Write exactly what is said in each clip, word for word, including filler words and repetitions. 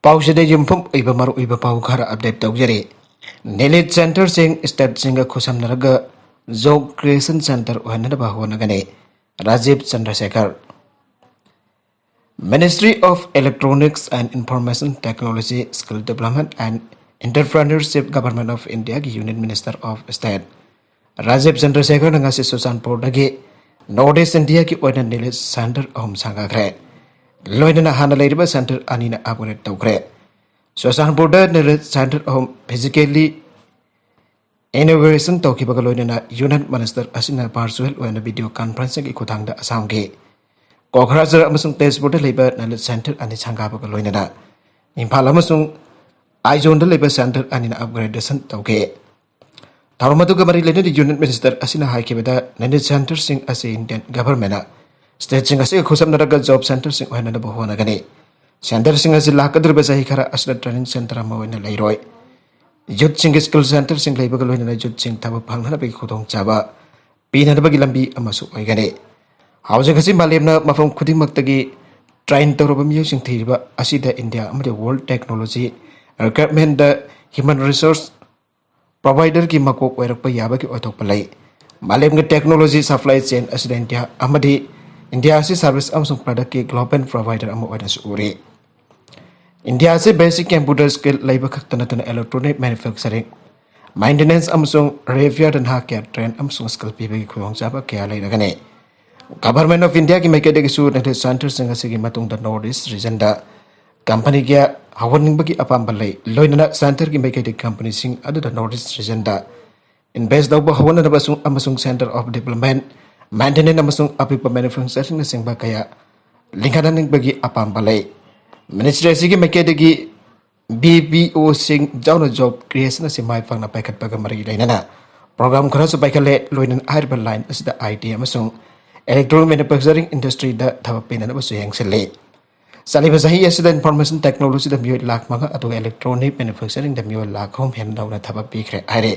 ꯄꯥꯎꯁꯤꯗ ꯌꯨꯝꯐꯝ ꯑꯣꯏꯕ ꯃꯔꯨꯑꯣꯏꯕ ꯄꯥꯎ ꯈꯔ ꯑꯞꯗꯦꯠ ꯇꯧꯖꯔꯤ꯫ ꯅꯤꯂꯤꯠ ꯁꯦꯟꯇꯔꯁꯤꯡ ꯁ꯭ꯇꯦꯠꯁꯤꯡꯒ ꯈꯨꯠꯁꯝꯅꯔꯒ ꯖꯣꯕ ꯀ꯭ꯔꯤꯌꯦꯁꯟ ꯁꯦꯟꯇꯔ ꯑꯣꯏꯍꯟꯅꯕ ꯍꯣꯠꯅꯒꯅꯤ, Rajiv ꯆꯟꯗ꯭ꯔꯁꯦꯈꯔ꯫ Ministry of Electronics and Information Technology, Skill Development and Entrepreneurship, Government of Indiaꯒꯤ Union Minister of State Rajiv ꯆꯟꯗ꯭ꯔꯁꯦꯈꯔꯅ ꯉꯁꯤ ꯆꯨꯔꯆꯥꯟꯄꯨꯔꯗꯒꯤ ꯅꯣꯔꯠ ꯏꯁ ꯏꯟꯗꯤꯌꯥꯒꯤ ꯑꯣꯏꯅ ꯅꯤꯂꯤꯠ ꯁꯦꯟꯇꯔ ꯑꯍꯨꯝ ꯁꯪꯒꯥꯈ꯭ꯔꯦ꯫ ꯂꯣꯏꯅꯅ ꯍꯥꯟꯅ ꯂꯩꯔꯤꯕ ꯁꯦꯟꯇꯔ ꯑꯅꯤꯅ ꯑꯞꯒ꯭ꯔꯦꯗ ꯇꯧꯈ꯭ꯔꯦ꯫ ꯆꯨꯔꯆꯥꯟꯄꯨꯔꯗ ꯅꯤꯂꯤꯠ ꯁꯦꯟꯇꯔ ꯑꯍꯨꯝ ꯐꯤꯖꯤꯀꯦꯜꯂꯤ ꯏꯅꯣꯒ꯭ꯔꯦꯁꯟ ꯇꯧꯈꯤꯕꯒ ꯂꯣꯏꯅꯅ ꯌꯨꯅꯤꯌꯟ ꯃꯤꯅꯤꯁꯇꯔ ꯑꯁꯤꯅ ꯚꯔꯆꯨꯑꯦꯜ ꯑꯣꯏꯅ ꯚꯤꯗꯤꯑꯣ ꯀꯟꯐꯔꯦꯟꯁꯤꯡꯒꯤ ꯈꯨꯠꯊꯥꯡꯗ ꯑꯁꯥꯝꯒꯤ ꯀꯣꯀ꯭ꯔꯥꯖꯥꯔ ꯑꯃꯁꯨꯡ ꯇꯦꯖꯄꯨꯔꯗ ꯂꯩꯕ ꯅꯤꯂꯤꯠ ꯁꯦꯟꯇꯔ ꯑꯅꯤ ꯁꯪꯒꯥꯕꯒ ꯂꯣꯏꯅꯅ ꯏꯝꯐꯥꯜ ꯑꯃꯁꯨꯡ ꯑꯥꯏꯖꯣꯜꯗ ꯂꯩꯕ ꯁꯦꯟꯇꯔ ꯑꯅꯤꯅ ꯑꯞꯒ꯭ꯔꯦꯗꯦꯁꯟ ꯇꯧꯈꯤ꯫ ꯊꯧꯔꯝ ꯑꯗꯨꯒ ꯃꯔꯤ ꯂꯩꯅꯅ ꯌꯨꯅꯤꯌꯟ ꯃꯤꯅꯤꯁꯇꯔ ꯑꯁꯤꯅ ꯍꯥꯏꯈꯤꯕꯗ ꯅꯤꯂꯤꯠ ꯁꯦꯟꯇꯔꯁꯤꯡ ꯑꯁꯤ ꯏꯟꯗꯤꯌꯟ ꯒꯚꯔꯟꯃꯦꯟꯅ ꯁ꯭ꯇꯦꯠꯁꯤꯡ ꯑꯁꯤꯒ ꯈꯨꯠꯁꯝꯅꯔꯒ ꯖꯣꯕ ꯁꯦꯟꯇꯔꯁꯤꯡ ꯑꯣꯏꯍꯟꯅꯕ ꯍꯣꯠꯅꯒꯅꯤ꯫ ꯁꯦꯟꯇꯔꯁꯤꯡ ꯑꯁꯤ ꯂꯥꯛꯀꯗꯧꯔꯤꯕ ꯆꯍꯤ ꯈꯔ ꯑꯁꯤꯗ ꯇ꯭ꯔꯦꯅꯤꯡ ꯁꯦꯟꯇꯔ ꯑꯃ ꯑꯣꯏꯅ ꯂꯩꯔꯣꯏ꯫ ꯌꯨꯠꯁꯤꯡꯒꯤ ꯁ꯭ꯀꯤꯜ ꯁꯦꯟꯇꯔꯁꯤꯡ ꯂꯩꯕꯒ ꯂꯣꯏꯅꯅ ꯌꯨꯠꯁꯤꯡ ꯊꯕꯛ ꯐꯪꯅꯅꯕꯒꯤ ꯈꯨꯗꯣꯡꯆꯥꯕ ꯄꯤꯅꯅꯕꯒꯤ ꯂꯝꯕꯤ ꯑꯃꯁꯨ ꯑꯣꯏꯒꯅꯤ꯫ ꯍꯧꯖꯤꯛ ꯑꯁꯤ ꯃꯥꯂꯦꯝꯅ ꯃꯐꯝ ꯈꯨꯗꯤꯡꯃꯛꯇꯒꯤ ꯇ꯭ꯔꯦꯟ ꯇꯧꯔꯕ ꯃꯤꯑꯣꯏꯁꯤꯡ ꯊꯤꯔꯤꯕ ꯑꯁꯤꯗ ꯏꯟꯗꯤꯌꯥ ꯑꯃꯗꯤ ꯋꯥꯔꯜ ꯇꯦꯛꯅꯣꯂꯣꯖꯤ ꯔꯤꯀ꯭ꯔꯨꯠꯃꯦꯟꯗ ꯍ꯭ꯌꯨꯃꯟ ꯔꯤꯁꯣꯔꯁ ꯄ꯭ꯔꯣꯚꯥꯏꯗꯔꯒꯤ ꯃꯀꯣꯛ ꯑꯣꯏꯔꯛꯄ ꯌꯥꯕꯒꯤ ꯑꯣꯏꯊꯣꯛꯄ ꯂꯩ꯫ ꯃꯥꯂꯦꯝꯒꯤ ꯇꯦꯛꯅꯣꯂꯣꯖꯤ ꯁꯄ꯭ꯂꯥꯏ ꯆꯦꯟ ꯑꯁꯤꯗ ꯏꯟꯗꯤꯌꯥ ꯑꯃꯗꯤ ꯏꯟꯗꯤꯌꯥ ꯑꯁꯤ ꯁꯔꯚꯤꯁ ꯑꯃꯁꯨꯡ ꯄ꯭ꯔꯗꯛꯀꯤ ꯒ꯭ꯂꯣꯕꯦꯜ ꯄ꯭ꯔꯣꯚꯥꯏꯗꯔ ꯑꯃ ꯑꯣꯏꯅꯁꯨ ꯎꯔꯤ꯫ ꯏꯟꯗꯤꯌꯥ ꯑꯁꯤ ꯕꯦꯁꯤꯛ ꯀꯝꯄ꯭ꯌꯨꯇꯔ ꯁ꯭ꯀꯤꯜ ꯂꯩꯕ ꯈꯛꯇ ꯅꯠꯇꯅ ꯏꯂꯦꯛꯇ꯭ꯔꯣꯅꯤꯛ ꯃꯦꯅꯨꯐꯦꯛꯆꯔꯤꯡ, ꯃꯦꯟꯇꯦꯅꯦꯟꯁ ꯑꯃꯁꯨꯡ ꯔꯤꯄꯤꯌꯔꯗ ꯅꯍꯥꯛꯀꯤ ꯇ꯭ꯔꯦꯟ ꯑꯃꯁꯨꯡ ꯁ꯭ꯀꯤꯜ ꯄꯤꯕꯒꯤ ꯈꯨꯗꯣꯡꯆꯥꯕ ꯀꯌꯥ ꯂꯩꯔꯒꯅꯤ꯫ ꯒꯚꯔꯟꯃꯦꯟꯠ ꯑꯣꯐ ꯏꯟꯗꯤꯌꯥꯒꯤ ꯃꯥꯏꯀꯩꯗꯒꯤꯁꯨ ꯅꯤꯂꯤꯠ ꯁꯦꯟꯇꯔꯁꯤꯡ ꯑꯁꯤꯒꯤ ꯃꯇꯨꯡꯗ ꯅꯣꯔꯠ ꯏꯁ ꯔꯤꯖꯟꯗ ꯀꯝꯄꯅꯤ ꯀꯌꯥ ꯍꯧꯍꯟꯅꯤꯡꯕꯒꯤ ꯑꯄꯥꯝꯕ ꯂꯩ꯫ ꯂꯣꯏꯅꯅ ꯁꯦꯟꯇꯔꯒꯤ ꯃꯥꯏꯀꯩꯗꯒꯤ ꯀꯝꯄꯅꯤꯁꯤꯡ ꯑꯗꯨꯗ ꯅꯣꯔꯠ ꯏꯁ ꯔꯤꯖꯟꯗ ꯏꯟꯚꯦꯁꯠ ꯇꯧꯕ ꯍꯧꯍꯟꯅꯕ ꯑꯃꯁꯨꯡ, ꯑꯃꯁꯨꯡ ꯁꯦꯟꯇꯔ ꯑꯣꯐ ꯗꯤꯕ꯭ꯂꯞꯃꯦꯟꯠ, ꯃꯦꯟꯇꯦꯅꯦꯟꯁ ꯑꯃꯁꯨꯡ ꯑꯄꯤꯛꯄ ꯃꯦꯅꯨꯐꯦꯛꯆꯔꯁꯤꯡꯅꯆꯤꯡꯕ ꯀꯌꯥ ꯂꯤꯡꯈꯠꯍꯟꯅꯤꯡꯕꯒꯤ ꯑꯄꯥꯝꯕ ꯂꯩ꯫ ꯃꯤꯅꯤꯁꯇ꯭ꯔꯤ ꯑꯁꯤꯒꯤ ꯃꯥꯏꯀꯩꯗꯒꯤ ꯕꯤ ꯄꯤ ꯑꯣꯁꯤꯡ ꯌꯥꯎꯅ ꯖꯣꯕ ꯀ꯭ꯔꯤꯌꯦꯁꯟ ꯑꯁꯤ ꯃꯥꯏ ꯄꯥꯛꯅ ꯄꯥꯏꯈꯠꯄꯒ ꯃꯔꯤ ꯂꯩꯅꯅ ꯄ꯭ꯔꯣꯒ꯭ꯔꯥꯝ ꯈꯔꯁꯨ ꯄꯥꯏꯈꯠꯂꯦ꯫ ꯂꯣꯏꯅꯅ ꯍꯥꯏꯔꯤꯕ ꯂꯥꯏꯟ ꯑꯁꯤꯗ ꯑꯥꯏ ꯇꯤ ꯑꯃꯁꯨꯡ ꯏꯂꯦꯛꯇ꯭ꯔꯣꯅꯤꯛ ꯃꯦꯅꯨꯐꯦꯛꯆꯔꯤꯡ ꯏꯟꯗꯁꯇ꯭ꯔꯤꯗ ꯊꯕꯛ ꯄꯤꯅꯅꯕꯁꯨ ꯌꯦꯡꯁꯤꯜꯂꯤ꯫ ꯆꯠꯂꯤꯕ ꯆꯍꯤ ꯑꯁꯤꯗ ꯏꯟꯐꯣꯔꯃꯦꯁꯟ ꯇꯦꯛꯅꯣꯂꯣꯖꯤꯗ ꯃꯤꯑꯣꯏ ꯂꯥꯈ ꯃꯉꯥ ꯑꯗꯨꯒ ꯏꯂꯦꯛꯇ꯭ꯔꯣꯅꯤꯛ ꯃꯦꯅꯨꯐꯦꯛꯆꯔꯤꯡꯗ ꯃꯤꯑꯣꯏ ꯂꯥꯈ ꯑꯍꯨꯝ ꯍꯦꯟꯅ ꯅꯧꯅ ꯊꯕꯛ ꯄꯤꯈ꯭ꯔꯦ ꯍꯥꯏꯔꯤ꯫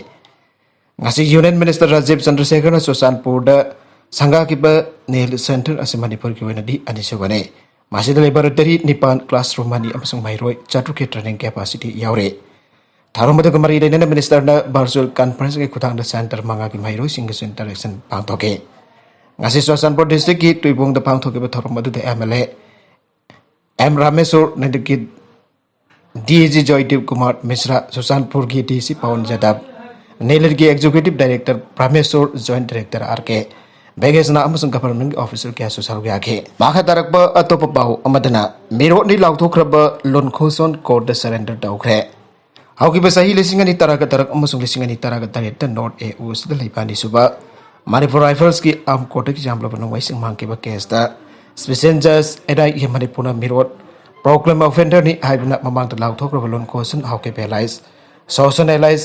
ꯉꯁꯤ ꯌꯨꯅꯤꯌꯟ ꯃꯤꯅꯤꯁꯇꯔ ꯔꯥꯖꯤꯕ ꯆꯟꯗ꯭ꯔꯁꯦꯈꯔꯅ ꯆꯨꯔꯆꯥꯟꯄꯨꯔꯗ ꯁꯪꯒꯥꯈꯤꯕ ꯅꯤꯂꯤꯠ ꯁꯦꯟꯇꯔ ꯑꯁꯤ ꯃꯅꯤꯄꯨꯔꯒꯤ ꯑꯣꯏꯅꯗꯤ ꯑꯅꯤꯁꯨꯕꯅꯤ꯫ ꯃꯁꯤꯗ ꯂꯩꯕ ꯇꯔꯦꯠ ꯅꯤꯄꯥꯟ, classroom ꯑꯅꯤ ꯑꯃꯁꯨꯡ ꯃꯍꯩꯔꯣꯏ ꯆꯥꯇ꯭ꯔꯨꯛꯀꯤ training capacity ꯌꯥꯎꯔꯤ꯫ ꯊꯧꯔꯝ ꯑꯗꯨꯒ ꯃꯔꯤ ꯂꯩꯅꯅ ministerꯅ virtual conferenceꯀꯤ ꯈꯨꯠꯊꯥꯡꯗ centre ꯃꯉꯥꯒꯤ ꯃꯍꯩꯔꯣꯏꯁꯤꯡꯒꯤꯁꯨ interaction ꯄꯥꯡꯊꯣꯛꯈꯤ꯫ ꯉꯁꯤ ꯆꯨꯔꯆꯥꯟꯄꯨꯔ districtꯀꯤ ꯇꯨꯏꯕꯣꯡꯗ ꯄꯥꯡꯊꯣꯛꯈꯤꯕ ꯊꯧꯔꯝ ꯑꯗꯨꯗ MLA M Rameshwor, ꯅꯟꯗꯀꯤꯠ, DAG ꯖꯣꯏꯗꯤꯞ Kumar ꯃꯤꯁ꯭ꯔꯥ, ꯆꯨꯔꯆꯥꯟꯄꯨꯔꯒꯤ DC Pawan ꯖꯥꯗꯕ, ꯅꯦꯂꯤꯠꯀꯤ executive director ꯄ꯭ꯔꯃꯦꯁꯣꯔ, joint director RK ꯕꯦꯒꯦꯁꯅꯥ ꯑꯃꯁꯨꯡ government officer ꯀꯌꯥꯁꯨ ꯁꯔꯨꯛ ꯌꯥꯈꯤ꯫ ꯃꯈꯥ ꯇꯥꯔꯛꯄ ꯑꯇꯣꯞꯄ ꯄꯥꯎ ꯑꯃꯗꯅ, ꯃꯤꯔꯣꯠꯅꯤ ꯂꯥꯎꯊꯣꯛꯈ꯭ꯔꯕ ꯂꯨꯟꯈꯣꯁꯣꯟ courtꯇ surrender ꯇꯧꯈ꯭ꯔꯦ꯫ ꯍꯧꯈꯤꯕ ꯆꯍꯤ ꯂꯤꯁꯤꯡ ꯑꯅꯤ ꯇꯔꯥꯒ ꯇꯔꯨꯛ ꯑꯃꯁꯨꯡ ꯂꯤꯁꯤꯡ ꯑꯅꯤ ꯇꯔꯥꯒ ꯇꯔꯦꯠꯇ North AO ꯑꯁꯤꯗ ꯂꯩꯕ ꯑꯅꯤꯁꯨꯕ ꯃꯅꯤꯄꯨꯔ Riflesꯀꯤ armed courtꯇꯒꯤ ꯌꯥꯝꯂꯕ ꯅꯣꯡꯃꯩꯁꯤꯡ ꯃꯥꯡꯈꯤꯕ caseꯇ special judge NIA ꯃꯅꯤꯄꯨꯔꯅ ꯃꯤꯔꯣꯠ proclaim offenderꯅꯤ ꯍꯥꯏꯗꯨꯅ ꯃꯃꯥꯡꯗ ꯂꯥꯎꯊꯣꯛꯈ꯭ꯔꯕ ꯂꯨꯟꯈꯣꯁꯣꯟ Haokip alias ꯁꯣꯁꯟ alias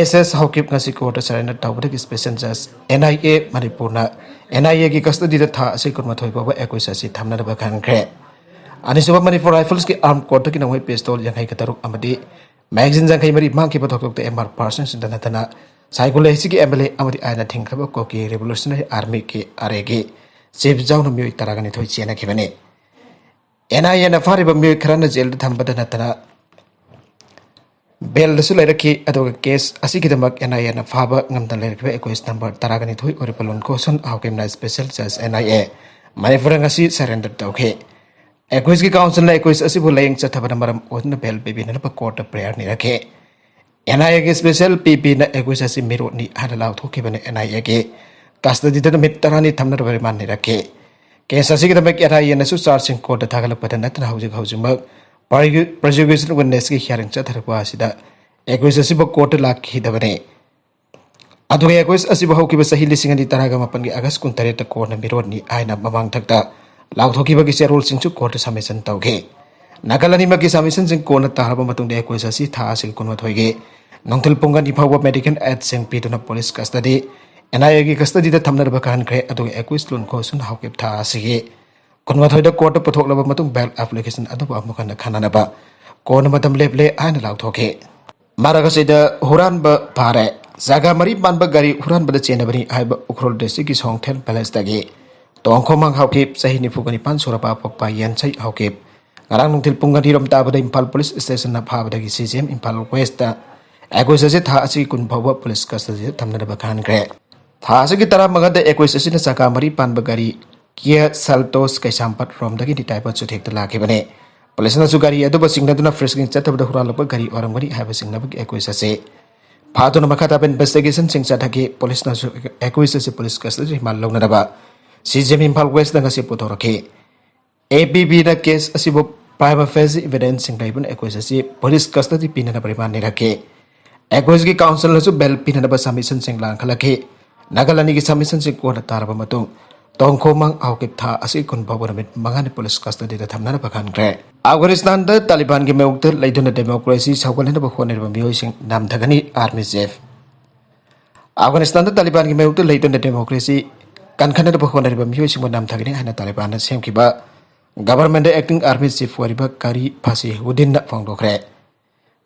SS Haokip ꯉꯁꯤ courtꯇ surrender ꯇꯧꯕꯗꯒꯤ special judge NIA ꯃꯅꯤꯄꯨꯔꯅ NIAꯒꯤ custodyꯗ ꯊꯥ ꯑꯁꯤ ꯀꯨꯟꯃꯥꯊꯣꯏ ꯐꯥꯎꯕ accused ꯑꯁꯤ ꯊꯝꯅꯅꯕ ꯈꯟꯈ꯭ꯔꯦ꯫ ꯑꯅꯤꯁꯨꯕ ꯃꯅꯤꯄꯨꯔ Riflesꯀꯤ armed courtꯇꯒꯤ ꯅꯣꯡꯃꯩ pistol ꯌꯥꯡꯈꯩꯒ ꯇꯔꯨꯛ ꯑꯃꯗꯤ magazine ꯌꯥꯡꯈꯩ ꯃꯔꯤ ꯃꯥꯡꯈꯤꯕ ꯊꯧꯗꯣꯛꯇ MR Personsꯇ ꯅꯠꯇꯅ ꯁꯥꯏꯀꯨ ꯂꯩꯁꯤꯒꯤ MLA ꯑꯃꯗꯤ ꯑꯥꯏꯟꯅ ꯊꯤꯡꯈ꯭ꯔꯕ ꯀꯨꯀꯤ Revolutionary Armyꯀꯤ, RAꯒꯤ chief ꯌꯥꯎꯅ ꯃꯤꯑꯣꯏ ꯇꯔꯥꯒ ꯅꯤꯊꯣꯏ ꯆꯦꯟꯅꯈꯤꯕꯅꯤ꯫ NIAꯅ ꯐꯥꯔꯤꯕ ꯃꯤꯑꯣꯏ ꯈꯔꯅ jailꯗ ꯊꯝꯕꯗ ꯅꯠꯇꯅ bailꯗꯁꯨ ꯂꯩꯔꯛꯈꯤ꯫ ꯑꯗꯨꯒ case ꯑꯁꯤꯒꯤꯗꯃꯛ NIAꯅ ꯐꯥꯕ ꯉꯝꯗꯅ ꯂꯩꯔꯛꯈꯤꯕ accused number ꯇꯔꯥꯒ ꯅꯤꯊꯣꯏ ꯑꯣꯏꯔꯤꯕ ꯂꯨꯟꯈꯣꯁꯣꯟ ꯍꯥꯎꯀꯤꯞꯅ special judge NIA ꯃꯅꯤꯄꯨꯔꯗ ꯉꯁꯤ surrender ꯇꯧꯈꯤ꯫ Accusedꯀꯤ counselꯅ accused ꯑꯁꯤꯕꯨ ꯂꯥꯌꯦꯡ ꯆꯠꯊꯕꯅ ꯃꯔꯝ ꯑꯣꯏꯗꯨꯅ bail ꯄꯤꯕꯤꯅꯅꯕ courtꯇ prayer ꯅꯤꯔꯛꯈꯤ꯫ NIAꯒꯤ special PPꯅ accused ꯑꯁꯤ ꯃꯤꯔꯣꯠꯅꯤ ꯍꯥꯏꯅ ꯂꯥꯎꯊꯣꯛꯈꯤꯕꯅꯤ꯫ NIAꯒꯤ custodyꯗ ꯅꯨꯃꯤꯠ ꯇꯔꯥꯅꯤ ꯊꯝꯅꯅꯕ remand ꯅꯤꯔꯛꯈꯤ꯫ Case ꯑꯁꯤꯒꯤꯗꯃꯛ NIAꯅꯁꯨ chargeꯁꯤꯡ courtꯇ ꯊꯥꯒꯠꯂꯛꯄꯗ ꯅꯠꯇꯅ ꯍꯧꯖꯤꯛ ꯍꯧꯖꯤꯛꯃꯛ prosecution witnessꯀꯤ hearing ꯆꯠꯊꯔꯛꯄ ꯑꯁꯤꯗ accused ꯑꯁꯤꯕꯨ courtꯇ ꯂꯥꯛꯈꯤꯗꯕꯅꯤ꯫ ꯑꯗꯨꯒ accused ꯑꯁꯤꯕꯨ ꯍꯧꯈꯤꯕ ꯆꯍꯤ ꯂꯤꯁꯤꯡ ꯑꯅꯤ ꯇꯔꯥꯒ ꯃꯥꯄꯟꯒꯤ August ꯀꯨꯟꯇꯔꯦꯠꯇ courtꯅ ꯃꯤꯔꯣꯠꯅꯤ ꯍꯥꯏꯅ ꯃꯃꯥꯡꯊꯛꯇ ꯂꯥꯎꯊꯣꯛꯈꯤꯕꯒꯤ ꯆꯦꯔꯣꯜꯁꯤꯡꯁꯨ courtꯇ submissionꯇꯧꯈꯤ꯫ ꯅꯥꯀꯜ ꯑꯅꯤꯃꯛꯀꯤ submissionꯁꯤꯡ ꯀꯣꯟꯅ ꯇꯥꯔꯕ ꯃꯇꯨꯡꯗ accused ꯑꯁꯤ ꯊꯥ ꯑꯁꯤꯒꯤ ꯀꯨꯟꯃꯥꯊꯣꯏꯒꯤ ꯅꯨꯡꯊꯤꯜ ꯄꯨꯡ ꯑꯅꯤ ꯐꯥꯎꯕ medical aidꯁꯤꯡ ꯄꯤꯗꯨꯅ police custody, NIAꯒꯤ custodyꯗ ꯊꯝꯅꯅꯕ ꯈꯟꯈ꯭ꯔꯦ꯫ ꯑꯗꯨꯒ accused ꯂꯨꯟꯈꯣꯁꯣꯟ ꯍꯥꯎꯀꯤꯞ ꯊꯥ ꯑꯁꯤꯒꯤ ꯀꯨꯟꯃꯥꯊꯣꯏꯗ courtꯇ ꯄꯨꯊꯣꯛꯂꯕ ꯃꯇꯨꯡ bail application ꯑꯗꯨꯕꯨ ꯑꯃꯨꯛ ꯍꯟꯅ ꯈꯟꯅꯅꯕ ꯀꯣꯟꯅ ꯃꯇꯝ ꯂꯦꯞꯂꯦ ꯍꯥꯏꯅ ꯂꯥꯎꯊꯣꯛꯈꯤ꯫ ꯃꯔꯛ ꯑꯁꯤꯗ ꯍꯨꯔꯥꯟꯕ ꯐꯥꯔꯦ꯫ ꯆꯥꯒ ꯃꯔꯤ ꯄꯥꯟꯕ ꯒꯥꯔꯤ ꯍꯨꯔꯥꯟꯕꯗ ꯆꯦꯟꯅꯕꯅꯤ ꯍꯥꯏꯕ ꯎꯈ꯭ꯔꯨꯜ districtꯀꯤ ꯁꯣꯡꯊꯦꯜ villageꯇꯒꯤ ꯇꯣꯡꯈꯣꯃꯥꯡ ꯍꯥꯎꯀꯤꯞ, ꯆꯍꯤ ꯅꯤꯐꯨꯒ ꯅꯤꯄꯥꯟ ꯁꯨꯔꯕ ꯄꯣꯛꯄ ꯌꯦꯟꯁꯩ ꯍꯥꯎꯀꯤꯞ, ꯉꯔꯥꯡ ꯅꯨꯡꯊꯤꯜ ꯄꯨꯡ ꯑꯅꯤꯔꯣꯝ ꯇꯥꯕꯗ ꯏꯝꯐꯥꯜ ꯄꯨꯂꯤꯁ ꯁ꯭ꯇꯦꯁꯟꯅ ꯐꯥꯕꯗꯒꯤ C G M Imphal west accused ꯑꯁꯤ ꯊꯥ ꯑꯁꯤꯒꯤ ꯀꯨꯟ ꯐꯥꯎꯕ ꯄꯨꯂꯤꯁ ꯀꯁꯇꯗꯤꯗ ꯊꯝꯅꯅꯕ ꯈꯟꯈ꯭ꯔꯦ꯫ ꯊꯥ ꯑꯁꯤꯒꯤ ꯇꯔꯥꯃꯉꯥꯗ ꯑꯦꯀ꯭ꯌꯨꯖ ꯑꯁꯤꯅ ꯆꯀꯥ ꯃꯔꯤ ꯄꯥꯟꯕ ꯒꯥꯔꯤ ꯀꯤꯌꯥ ꯁꯦꯜꯇꯣꯁ ꯀꯩꯁꯥꯝꯄꯥꯠ ꯔꯣꯝꯗꯒꯤ ꯅꯤꯇꯥꯏꯕ ꯆꯨꯊꯦꯛꯇ ꯂꯥꯛꯈꯤꯕꯅꯤ꯫ ꯄꯨꯂꯤꯁꯅꯁꯨ ꯒꯥꯔꯤ ꯑꯗꯨꯕꯨ ꯆꯤꯡꯅꯗꯨꯅ ꯐ꯭ꯔꯤꯁꯀꯤꯡ ꯆꯠꯊꯕꯗ ꯍꯨꯔꯥꯜꯂꯛꯄ ꯒꯥꯔꯤ ꯑꯣꯏꯔꯝꯒꯅꯤ ꯍꯥꯏꯕ ꯆꯤꯡꯅꯕꯒꯤ ꯑꯦꯀ꯭ꯌꯨꯖ ꯑꯁꯤ ꯐꯥꯗꯨꯅ ꯃꯈꯥ ꯇꯥꯕ ꯏꯟꯚꯦꯁꯇꯤꯒꯦꯁꯟꯁꯤꯡ ꯆꯠꯊꯈꯤ꯫ ꯄꯨꯂꯤꯁꯅꯁꯨ ꯑꯦꯀ꯭ꯌꯨꯖ ꯑꯁꯤ ꯄꯨꯂꯤꯁ ꯀꯁꯇꯗꯤ ꯔꯤꯃꯥꯟ ꯂꯧꯅꯅꯕ ꯁꯤ ꯖꯤ ꯑꯦꯝ ꯏꯝꯐꯥꯜ ꯋꯦꯁꯇ ꯉꯁꯤ ꯄꯨꯊꯣꯔꯛꯈꯤ꯫ ꯑꯦ ꯄꯤ ꯕꯤꯅ ꯀꯦꯁ ꯑꯁꯤꯕꯨ ꯄ꯭ꯔꯥꯏꯃꯥ ꯐꯦꯁꯤ ꯏꯚꯤꯗꯦꯟꯁꯁꯤꯡ ꯂꯩꯕꯅ ꯑꯦꯀ꯭ꯌꯨꯖ ꯑꯁꯤ ꯄꯨꯂꯤꯁ ꯀꯁꯇꯗꯤ ꯄꯤꯅꯅꯕ ꯔꯤꯃꯥꯟ ꯅꯤꯔꯛꯈꯤ꯫ ꯑꯦꯀ꯭ꯌꯨꯖꯒꯤ ꯀꯥꯎꯟꯁꯤꯜꯅꯁꯨ ꯕꯦꯜ ꯄꯤꯅꯅꯕ ꯁꯕꯃꯤꯁꯟꯁꯤꯡ ꯂꯥꯡꯈꯠꯂꯛꯈꯤ꯫ ꯅꯥꯀꯜ ꯑꯅꯤꯒꯤ ꯁꯕꯃꯤꯁꯟꯁꯤꯡ ꯀꯣꯟꯅ ꯇꯥꯔꯕ ꯃꯇꯨꯡ, ꯇꯣꯡꯈꯣꯃꯥꯡ ꯍꯥꯎꯀꯤꯞ ꯊꯥ ꯑꯁꯤꯒꯤ ꯀꯨꯟ ꯐꯥꯎꯕ ꯅꯨꯃꯤꯠ ꯃꯉꯥꯅꯤ ꯄꯨꯂꯤꯁ ꯀꯁꯇꯗꯤꯗ ꯊꯝꯅꯅꯕ ꯈꯟꯈ꯭ꯔꯦ꯫ ꯑꯐꯒꯥꯅꯤꯁꯇꯥꯟꯗ ꯇꯥꯂꯤꯕꯥꯟꯒꯤ ꯃꯥꯌꯣꯛꯇ ꯂꯩꯗꯨꯅ ꯗꯦꯃꯣꯀ꯭ꯔꯦꯁꯤ ꯁꯧꯒꯠꯅꯅꯕ ꯍꯣꯠꯅꯔꯤꯕ ꯃꯤꯑꯣꯏꯁꯤꯡ ꯅꯝꯊꯒꯅꯤ, ꯑꯥꯔꯃꯤ ꯆꯤꯐ꯫ ꯑꯐꯒꯥꯅꯤꯁꯇꯥꯟꯗ ꯇꯥꯂꯤꯕꯥꯟꯒꯤ ꯃꯥꯌꯣꯛꯇ ꯂꯩꯗꯨꯅ ꯗꯦꯃꯣꯀ꯭ꯔꯦꯁꯤ ꯀꯟꯈꯠꯅꯅꯕ ꯍꯣꯠꯅꯔꯤꯕ ꯃꯤꯑꯣꯏꯁꯤꯡꯕꯨ ꯅꯝꯊꯒꯅꯤ ꯍꯥꯏꯅ ꯇꯥꯂꯤꯕꯥꯟꯅ ꯁꯦꯝꯈꯤꯕ ꯒꯚꯔꯟꯃꯦꯟꯠ ꯑꯦꯛꯇꯤꯡ ꯑꯥꯔꯃꯤ ꯆꯤꯐ ꯑꯣꯏꯔꯤꯕ ꯀꯥꯔꯤ ꯐꯥꯁꯤꯍꯨꯗꯤꯟꯅ ꯐꯣꯡꯗꯣꯛꯈ꯭ꯔꯦ꯫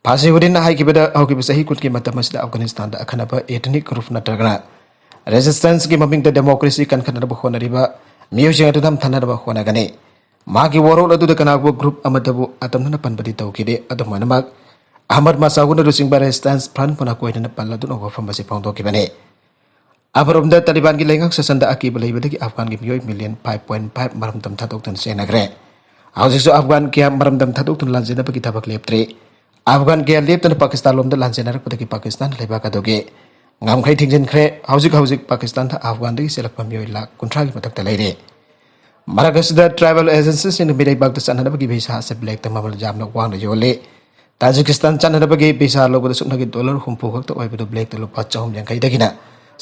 ꯐꯥꯁꯤꯍꯨꯗꯤꯟꯅ ꯍꯥꯏꯈꯤꯕꯗ, ꯍꯧꯈꯤꯕ ꯆꯍꯤ ꯀꯨꯟꯒꯤ ꯃꯇꯝ ꯑꯁꯤꯗ ꯑꯐꯒꯥꯅꯤꯁꯇꯥꯟꯗ ꯑꯈꯟꯅꯕ ꯏꯊꯅꯤꯛ ꯒ꯭ꯔꯨꯞ ꯅꯠꯇ꯭ꯔꯒꯅ ꯔꯦꯁꯤꯁꯇꯦꯟꯁꯀꯤ ꯃꯃꯤꯡꯗ ꯗꯦꯃꯣꯀ꯭ꯔꯦꯁꯤ ꯀꯟꯈꯠꯅꯅꯕ ꯍꯣꯠꯅꯔꯤꯕ ꯃꯤꯑꯣꯏꯁꯤꯡ ꯑꯗꯨ ꯅꯝꯊꯅꯕ ꯍꯣꯠꯅꯒꯅꯤ꯫ ꯃꯍꯥꯛꯀꯤ ꯋꯥꯔꯣꯜ ꯑꯗꯨꯗ ꯀꯅꯥꯒꯨꯝꯕ ꯒ꯭ꯔꯨꯞ ꯑꯃꯠꯇꯕꯨ ꯑꯇꯝꯅꯅ ꯄꯟꯕꯗꯤ ꯇꯧꯈꯤꯗꯦ꯫ ꯑꯗꯨꯝ ꯑꯣꯏꯅꯃꯛ, ꯑꯍꯃꯗ ꯃꯁꯥꯒꯨꯟꯅ ꯂꯨꯆꯤꯡꯕ ꯔꯦꯁꯤꯁꯇꯦꯟꯁ ꯐ꯭ꯔꯟꯠ ꯄꯨꯟꯅ ꯀꯣꯏꯅꯅ ꯄꯜꯂꯗꯨꯅ ꯋꯥꯐꯝ ꯑꯁꯤ ꯐꯣꯡꯗꯣꯛꯈꯤꯕꯅꯤ꯫ ꯑꯃꯔꯣꯝꯗ, ꯇꯥꯂꯤꯕꯥꯟꯒꯤ ꯂꯩꯉꯥꯛ ꯁꯥꯁꯟꯗ ꯑꯀꯤꯕ ꯂꯩꯕꯗꯒꯤ ꯑꯐꯒꯥꯟꯒꯤ ꯃꯤꯑꯣꯏ ꯃꯤꯂꯤꯌꯟ ꯐꯥꯏꯚ ꯄꯣꯏꯟꯠ ꯐꯥꯏꯚ ꯃꯔꯝꯗꯝ ꯊꯥꯗꯣꯛꯇꯨꯅ ꯆꯦꯟꯅꯈ꯭ꯔꯦ꯫ ꯍꯧꯖꯤꯛꯁꯨ ꯑꯐꯒꯥꯟ ꯀꯌꯥ ꯃꯔꯝꯗꯝ ꯊꯥꯗꯣꯛꯇꯨꯅ ꯂꯥꯟꯖꯦꯟꯅꯕꯒꯤ ꯊꯕꯛ ꯂꯦꯞꯇ꯭ꯔꯤ꯫ ꯑꯐꯒꯥꯟ ꯀꯌꯥ ꯂꯦꯞꯇꯅ ꯄꯥꯀꯤꯁꯇꯥꯟ ꯂꯣꯝꯗ ꯂꯥꯟꯖꯦꯟꯅꯔꯛꯄꯗꯒꯤ ꯄꯥꯀꯤꯁꯇꯥꯟ ꯂꯩꯕꯥꯛ ꯑꯗꯨꯒꯤ ꯉꯝꯈꯩ ꯊꯤꯡꯖꯤꯟꯈ꯭ꯔꯦ꯫ ꯍꯧꯖꯤꯛ ꯍꯧꯖꯤꯛ ꯄꯥꯀꯤꯁꯇꯥꯟꯗ ꯑꯐꯒꯥꯟꯗꯒꯤ ꯆꯦꯜꯂꯛꯄ ꯃꯤꯑꯣꯏ ꯂꯥꯈ ꯀꯨꯟꯊ꯭ꯔꯥꯒꯤ ꯃꯊꯛꯇ ꯂꯩꯔꯦ꯫ ꯃꯔꯛ ꯑꯁꯤꯗ, ꯇ꯭ꯔꯥꯏꯕꯦꯜ ꯑꯦꯖꯦꯟꯁꯤꯁꯤꯡꯅ ꯃꯤꯔꯩꯕꯥꯛꯇ ꯆꯠꯅꯅꯕꯒꯤ ꯚꯤꯁꯥ ꯑꯁꯤ ꯕ꯭ꯂꯦꯛꯇ ꯃꯃꯜ ꯌꯥꯝꯅ ꯋꯥꯡꯅ ꯌꯣꯜꯂꯤ꯫ ꯇꯥꯖꯤꯀꯤꯁꯇꯥꯟ ꯆꯠꯅꯅꯕꯒꯤ ꯚꯤꯁꯥ ꯂꯧꯕꯗ ꯁꯨꯞꯅꯒꯤ ꯗꯣꯂꯔ ꯍꯨꯝꯐꯨ ꯈꯛꯇ ꯑꯣꯏꯕꯗꯨ ꯕ꯭ꯂꯦꯛꯇ ꯂꯨꯄꯥ ꯆꯍꯨꯝ ꯌꯥꯡꯈꯩꯗꯒꯤꯅ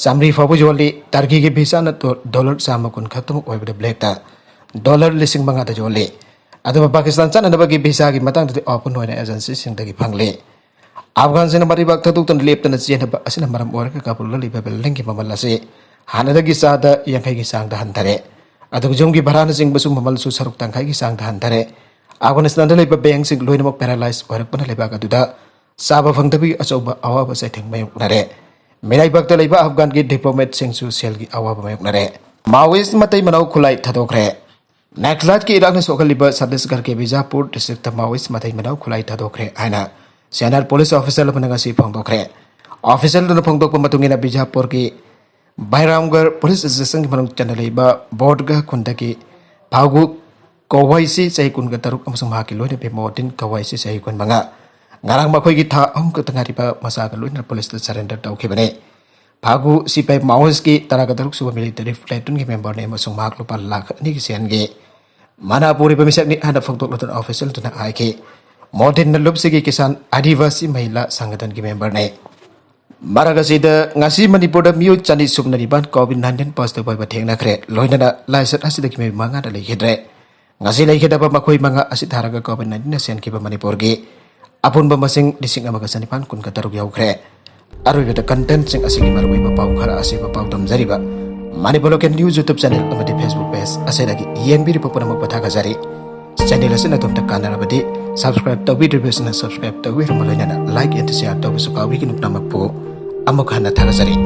ꯆꯥꯃꯔꯤ ꯐꯥꯎꯕ ꯌꯣꯜꯂꯤ꯫ ꯇꯔꯀꯤꯒꯤ ꯚꯤꯁꯥꯅ ꯗꯣ-, ꯗꯣꯂꯔ ꯆꯥꯝꯃ ꯀꯨꯟ ꯈꯛꯇꯃꯛ ꯑꯣꯏꯕꯗ ꯕ꯭ꯂꯦꯛꯇ ꯗꯣꯂꯔ ꯂꯤꯁꯤꯡ ꯃꯉꯥꯗ ꯌꯣꯜꯂꯤ꯫ ꯑꯗꯨꯒ ꯄꯥꯀꯤꯁꯇꯥꯟ ꯆꯠꯅꯅꯕꯒꯤ ꯚꯤꯁꯥꯒꯤ ꯃꯇꯥꯡꯗꯗꯤ ꯑꯣꯄꯟ ꯑꯣꯏꯅ ꯑꯦꯖꯦꯟꯁꯤꯁꯤꯡꯗꯒꯤ ꯐꯪꯂꯤ꯫ ꯑꯐꯒꯥꯟꯁꯤꯡꯅ ꯃꯔꯩꯕꯥꯛ ꯊꯥꯗꯣꯛꯇꯨꯅ ꯂꯦꯞꯇꯅ ꯆꯦꯟꯅꯕ ꯑꯁꯤꯅ ꯃꯔꯝ ꯑꯣꯏꯔꯒ ꯀꯥꯕꯨꯜꯗ ꯂꯩꯕ ꯕꯤꯜꯗꯤꯡꯒꯤ ꯃꯃꯜ ꯑꯁꯤ ꯍꯥꯟꯅꯗꯒꯤ ꯆꯥꯗ ꯌꯥꯡꯈꯩꯒꯤ ꯆꯥꯡꯗ ꯍꯟꯊꯔꯦ꯫ ꯑꯗꯨꯒ ꯌꯨꯝꯒꯤ ꯚꯔꯥꯅꯆꯤꯡꯕꯁꯨ ꯃꯃꯜꯁꯨ ꯁꯔꯨꯛ ꯇꯪꯈꯥꯏꯒꯤ ꯆꯥꯡꯗ ꯍꯟꯊꯔꯦ꯫ ꯑꯐꯒꯥꯅꯤꯁꯇꯥꯟꯗ ꯂꯩꯕ ꯕꯦꯡꯁꯤꯡ ꯂꯣꯏꯅꯃꯛ ꯄꯦꯔꯥꯂꯥꯏꯁ ꯑꯣꯏꯔꯛꯄꯅ ꯂꯩꯕꯥꯛ ꯑꯗꯨꯗ ꯆꯥꯕ ꯐꯪꯗꯕꯒꯤ ꯑꯆꯧꯕ ꯑꯋꯥꯕ ꯆꯩꯊꯦꯡ ꯃꯥꯌꯣꯛꯅꯔꯦ꯫ ꯃꯤꯔꯩꯕꯥꯛꯇ ꯂꯩꯕ ꯑꯐꯒꯥꯟꯒꯤ ꯗꯤꯄ꯭ꯂꯣꯃꯦꯠꯁꯤꯡꯁꯨ ꯁꯦꯜꯒꯤ ꯑꯋꯥꯕ ꯃꯥꯌꯣꯛꯅꯔꯦ꯫ ꯃꯥꯑꯣꯏꯁ ꯃꯇꯩ ꯃꯅꯥꯎ ꯈꯨꯠꯂꯥꯏ ꯊꯥꯗꯣꯛꯈ꯭ꯔꯦ꯫ ꯅꯦꯛꯁꯂꯥꯏꯠꯀꯤ ꯏꯔꯥꯡꯅ ꯁꯣꯛꯍꯜꯂꯤꯕ ꯁꯠꯇꯤꯁꯒꯔꯒꯤ ꯕꯤꯖꯥꯄꯨꯔ ꯗꯤꯁꯇ꯭ꯔꯤꯛꯇ ꯃꯥꯑꯣꯏꯁ ꯃꯇꯩ ꯃꯅꯥꯎ ꯈꯨꯠꯂꯥꯏ ꯊꯥꯗꯣꯛꯈ꯭ꯔꯦ ꯍꯥꯏꯅ ꯁꯦꯅꯤꯌꯔ ꯄꯨꯂꯤꯁ ꯑꯣꯐꯤꯁꯔ ꯑꯃꯅ ꯉꯁꯤ ꯐꯣꯡꯗꯣꯛꯈ꯭ꯔꯦ꯫ ꯑꯣꯐꯤꯁꯔꯗꯨꯅ ꯐꯣꯡꯗꯣꯛꯄ ꯃꯇꯨꯡ ꯏꯟꯅ ꯕꯤꯖꯥꯄꯨꯔꯒꯤ ꯕꯥꯏꯔꯥꯝꯒꯔ ꯄꯨꯂꯤꯁ ꯁ꯭ꯇꯦꯁꯟꯒꯤ ꯃꯅꯨꯡ ꯆꯟꯅ ꯂꯩꯕ ꯕꯣꯔꯗꯒ ꯈꯨꯟꯗꯒꯤ ꯐꯥꯒꯨ ꯀꯧꯋꯥꯏꯁꯤ ꯆꯍꯤ ꯀꯨꯟꯒ ꯇꯔꯨꯛ ꯑꯃꯁꯨꯡ ꯃꯍꯥꯛꯀꯤ ꯂꯣꯏꯅꯕꯤ ꯃꯣꯔꯇꯤꯟ ꯀꯧꯋꯥꯏꯁꯤ ꯆꯍꯤ ꯀꯨꯟꯃꯉꯥ ꯉꯔꯥꯡ ꯃꯈꯣꯏꯒꯤ ꯊꯥ ꯑꯍꯨꯝ ꯈꯛꯇ ꯉꯥꯏꯔꯤꯕ ꯃꯆꯥꯒ ꯂꯣꯏꯅꯅ ꯄꯨꯂꯤꯁꯇ ꯁꯔꯦꯟꯗꯔ ꯇꯧꯈꯤꯕꯅꯤ꯫ ꯐꯥꯒꯨ ꯁꯤꯄꯥꯏ ꯃꯥꯑꯣꯁꯀꯤ ꯇꯔꯥꯒ ꯇꯔꯨꯛ ꯁꯨꯕ ꯃꯤꯂꯤꯇꯔꯤ ꯄ꯭ꯂꯦꯇꯨꯟꯒꯤ ꯃꯦꯝꯕꯔꯅꯤ ꯑꯃꯁꯨꯡ ꯃꯍꯥꯛ ꯂꯨꯄꯥ ꯂꯥꯈ ꯑꯅꯤꯒꯤ ꯁꯦꯟꯒꯤ ꯃꯅꯥ ꯄꯨꯔꯤꯕ ꯃꯤꯁꯛꯅꯤ ꯍꯥꯏꯅ ꯐꯣꯡꯗꯣꯛꯂꯗꯨꯅ ꯑꯣꯐꯤꯁꯤꯌꯦꯜꯗꯨꯅ ꯍꯥꯏꯈꯤ꯫ ꯃꯣꯔꯇꯤꯟꯅ ꯂꯨꯞꯁꯤꯒꯤ ꯀꯤꯁꯥꯟ ꯑꯥꯗꯤꯕꯥꯁꯤ ꯃꯍꯤꯂꯥ ꯁꯪꯒꯊꯟꯒꯤ ꯃꯦꯝꯕꯔꯅꯤ꯫ ꯃꯔꯛ ꯑꯁꯤꯗ ꯉꯁꯤ ꯃꯅꯤꯄꯨꯔꯗ ꯃꯤꯑꯣꯏ ꯆꯅꯤ ꯁꯨꯞꯅ ꯅꯤꯄꯥꯟ ꯀꯣꯚꯤꯗ ꯅꯥꯏꯟꯇꯤꯟ ꯄꯣꯖꯤꯇꯤꯚ ꯑꯣꯏꯕ ꯊꯦꯡꯅꯈ꯭ꯔꯦ꯫ ꯂꯣꯏꯅꯅ ꯂꯥꯏꯆꯠ ꯑꯁꯤꯗꯒꯤ ꯃꯤꯑꯣꯏ ꯃꯉꯥꯗ ꯂꯩꯈꯤꯗ꯭ꯔꯦ꯫ ꯉꯁꯤ ꯂꯩꯈꯤꯗꯕ ꯃꯈꯣꯏ ꯃꯉꯥ ꯑꯁꯤ ꯊꯥꯔꯒ ꯀꯣꯚꯤꯗ ꯅꯥꯏꯟꯇꯤꯟꯅ ꯁꯦꯟꯈꯤꯕ ꯃꯅꯤꯄꯨꯔꯒꯤ ꯑꯄꯨꯟꯕ ꯃꯁꯤꯡ ꯂꯤꯁꯤꯡ ꯑꯃꯒ ꯆꯅꯤꯄꯥꯟ ꯀꯨꯟꯒ ꯇꯔꯨꯛ ꯌꯧꯈ꯭ꯔꯦ꯫ ꯑꯔꯣꯏꯕꯗ ꯀꯟꯇꯦꯟꯠꯁꯤꯡ ꯑꯁꯤꯒꯤ ꯃꯔꯨꯑꯣꯏꯕ ꯄꯥꯎ ꯈꯔ ꯑꯁꯤꯕꯨ ꯄꯥꯎꯗꯝꯖꯔꯤꯕ Manipur local news YouTube channel ꯑꯃꯗꯤ ꯐꯦꯁꯕꯨꯛ ꯄꯦꯖ ꯑꯁꯤꯗꯒꯤ ꯌꯦꯡꯕꯤꯔꯤꯕ ꯄꯨꯝꯅꯃꯛꯄꯨ ꯊꯥꯒꯠꯆꯔꯤ꯫ ꯆꯦꯅꯦꯜ ꯑꯁꯤꯅ ꯑꯗꯣꯝꯗ ꯀꯥꯟꯅꯔꯕꯗꯤ ꯁꯕꯁꯀ꯭ꯔꯥꯏꯕ ꯇꯧꯕꯤꯗ꯭ꯔꯤꯕꯁꯤꯡꯅ ꯁꯕꯁꯀ꯭ꯔꯥꯏꯕ ꯇꯧꯕꯤꯔꯝꯕ ꯂꯣꯏꯅꯅ ꯂꯥꯏꯛ ꯑꯦꯟ ꯁꯤꯌꯥꯔ ꯇꯧꯕꯁꯨ ꯀꯥꯎꯕꯤꯒꯅꯨ ꯄꯨꯝꯅꯃꯛꯄꯨ꯫ ꯑꯃꯨꯛ ꯍꯟꯅ ꯊꯥꯒꯠꯆꯔꯤ꯫